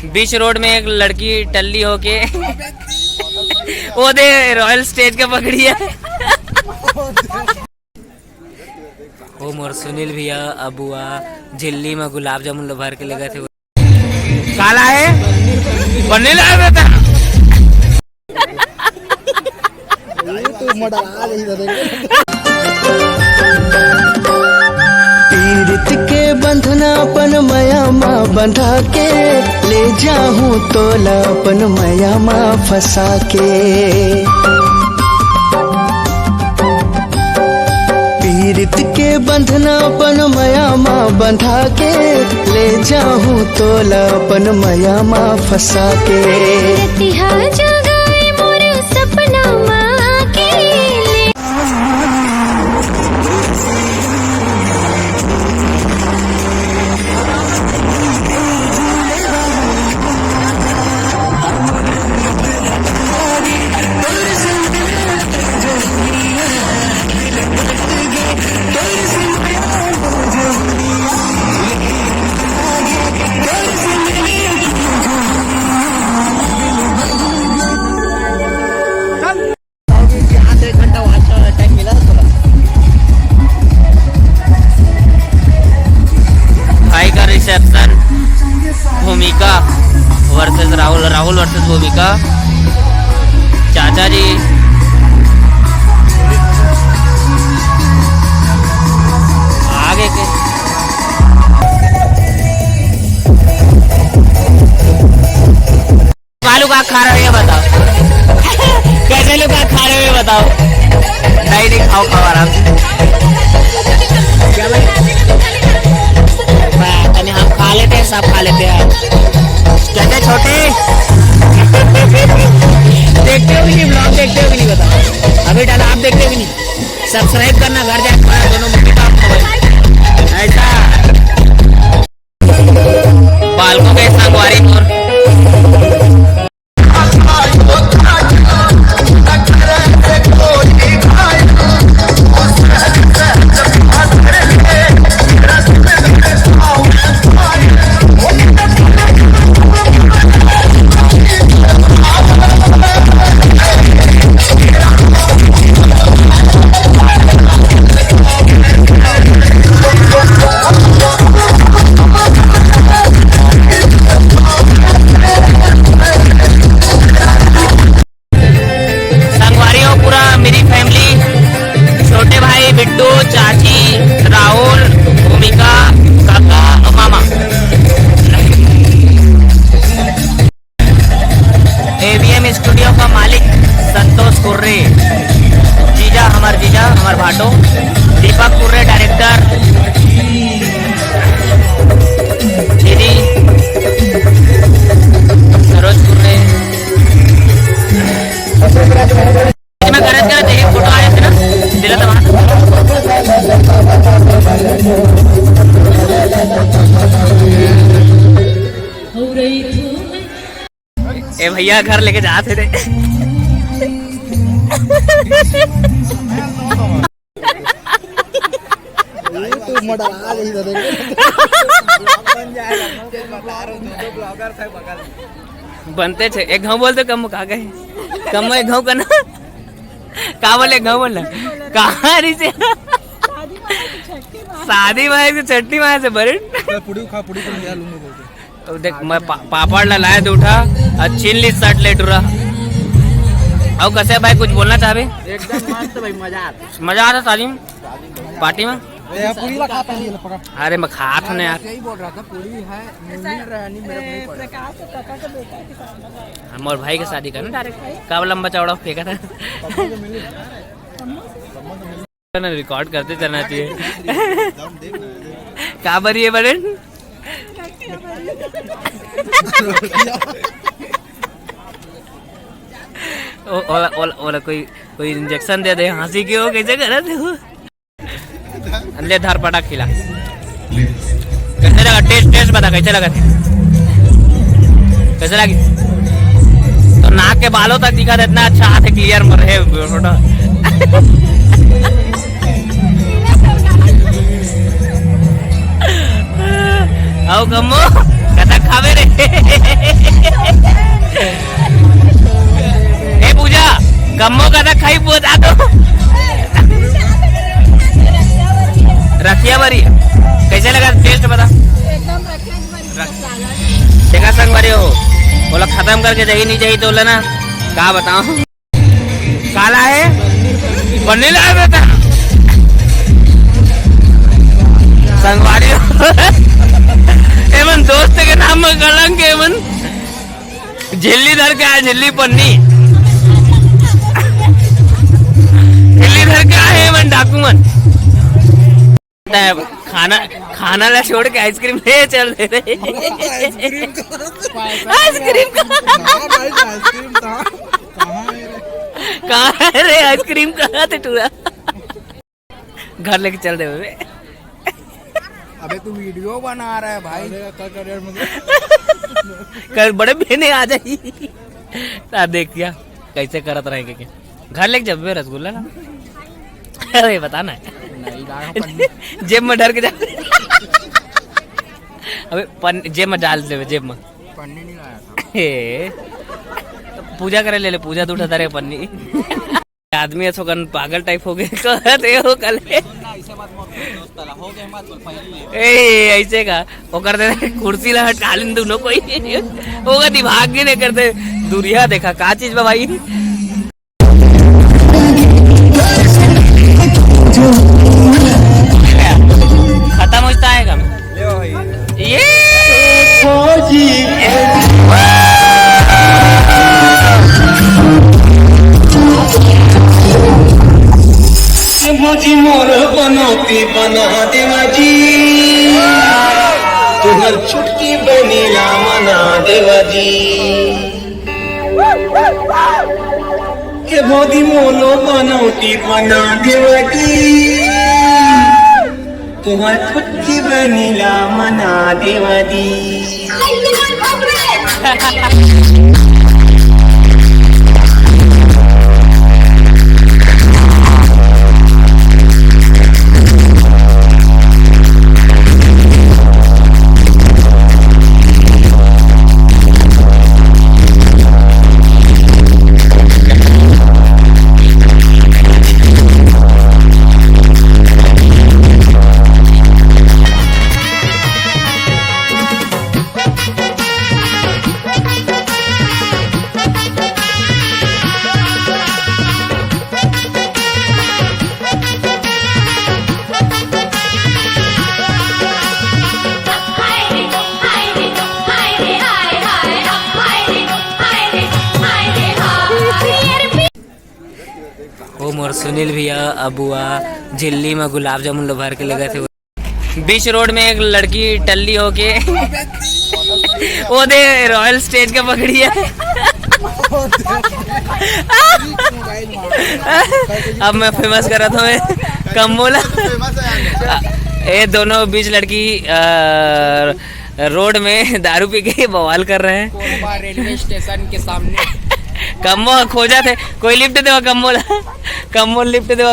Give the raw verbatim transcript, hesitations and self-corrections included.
बीच road में एक लड़की टल्ली होके वो दे रॉयल स्टेज का पकड़ी है। ओ मोर सुनील भैया, अबुआ झिल्ली में गुलाब जामुन ल भर के लेगत हे। काला है? बने ला बेटा। तू मडरा रही था, देख। पीरित के बंधना अपन मया मा बंधा के, ले जाहूं तोला अपन मया मा फंसा के। पीरित के बंधना अपन मया मा बंधा के, ले जाहूं तोला अपन मया मा फंसा के। रतिहा जगाए मोर सपना मा के ले। भाई का रिसेप्शन, भूमिका वर्सेस राहुल, राहुल वर्सेस भूमिका। चाचा जी आगे के। कालू का खा रहे हो, ये बताओ। कैसे लोग का खा रहे हो, ये बताओ। नहीं, नहीं, खाओ, खाओ आराम से। क्या भाई? वाह, तने हम खा लेते हैं, सब खा लेते हैं। कैसे छोटे? देखते हो कि नहीं, ब्लॉग देखते हो कि नहीं, बताओ। अभी डाला, आप देखते हो कि नहीं? सब्सक्राइब करना, घर जाके खाना, दोनों मुट्ठी का आपको भाई। ऐसा। बालकों के संगवारी और संगवारी हो, पूरा मेरी फैमिली, छोटे भाई बिट्टू, चाची, राहुल, भूमिका, काका, मामा। एवीएम स्टूडियो का मालिक संतोष कुर्रे, जीजा, हमार जीजा, हमार भाटो, दीपक कुर्रे डायरेक्टर, दीदी सरोज कुर्रे। मैं गरज गरज एक फोटो आया था ना, दिला था वहाँ। ए भैया, घर लेके जाते थे। तू मडरा रही था, देख। बनते थे। एक घाव बोल तो कम का गए। कम एक घाव का ना। का बोले, घाव बोलना। कहाँ रही से? शादी माय से, छठी माय से, बरन। पूड़ी खा, पूड़ी खा, लूंगा बोल के। अब देख, मैं पा-, पापड़ ला लाए दो उठा, और छीन ली शर्ट ले टुरा। और कैसे भाई, कुछ बोलना चाहबे? एकदम मस्त भाई, मजा आता। मजा आता शादी में, पार्टी में? ए, पूरी ला खाता है, ये लो, पकड़। अरे, मैं खात हूँ ना यार। यही बोल रहा था, पूरी है, मिल रहा है, नहीं, मेरे को नहीं पड़ा। प्रकाश और काका का बेटा के साथ। हम और भाई की शादी का ना डायरेक्ट, का लंबा चौड़ा फेंका था। ना, रिकॉर्ड करते चलना चाहिए। का बरी है बरन? ओ, ओला, ओला, ओला, कोई, कोई इंजेक्शन दे दे, हंसी क्यों, कैसे कर रहे हो? ले धर पटक खिला। कैसे लगा? टेस्ट, टेस्ट बता, कैसे लगा? कैसे लगी? तो नाक के बालों तक दिखा दे, इतना अच्छा हाथ है, क्लियर मर है फोटो। आओ कमो, कतक खावे रे। टेस्ट बता। देखा संगवारी हो, बोला खत्म करके जाही नहीं जाही तो बोला ना, का बताओ। काला है, पन्नी ला बेटा। संगवारी हो, एमन दोस्त के नाम में कलंक है, एमन झिल्ली धर के आए, झिल्ली पन्नी। झिल्ली धर के आए, एमन डाकू मन। खाना, खाना ला छोड़ के आइसक्रीम ले चल दे रहे। आइसक्रीम का। आइसक्रीम का। हाँ भाई, आइसक्रीम था। कहाँ है रे? कहाँ है रे आइसक्रीम? कहाँ थे टूरा? घर लेके चल दे बे। अबे तू वीडियो बना रहा है भाई। अरे का कर यार मुझे। कल बड़े बहने आ जाई। आ देख क्या कैसे करत रहेंगे क्या? घर लेके जाबे रसगुल्ला ना। अरे बता ना। नहीं लाया पन्नी। जेब में धर के जा। अबे पन-, जेब में डाल दे, जेब में। पन्नी नहीं लाया था। ए, तो पूजा करे ले ले, पूजा तो उठा तारे पन्नी। आदमी ऐसो कन पागल टाइप हो गए, कहत हे हो कल। ए, ऐसे का? ओकर दे कुर्सी ला हटा लेन दोनों कोई। ओकर दिमाग नहीं करते। दुरिया देखा, का चीज बा भाई? खत्म होता है का? ये भौजी मोर बनौती बना देवा जी, तुहर छुटकी बनेला मना देवा जी। ए भौजी मोलो बनौती बना देवा जी, तुहर छुटकी बनेला मना देवा जी। ओ मोर सुनील भैया, अबुआ झिल्ली में गुलाब जामुन लो भर के ले गए थे। बीच रोड में एक लड़की टल्ली होके वो दे रॉयल स्टेज का पकड़ी है। अब मैं फेमस कर रहा था मैं कम बोला। ये दोनों बीच लड़की, अ, रोड में दारू पी के बवाल कर रहे हैं। कोलबा रेलवे स्टेशन के सामने। कम्मो खोजा थे, कोई लिफ्ट देवा कम्मो ला, कम्मो लिफ्ट देवा।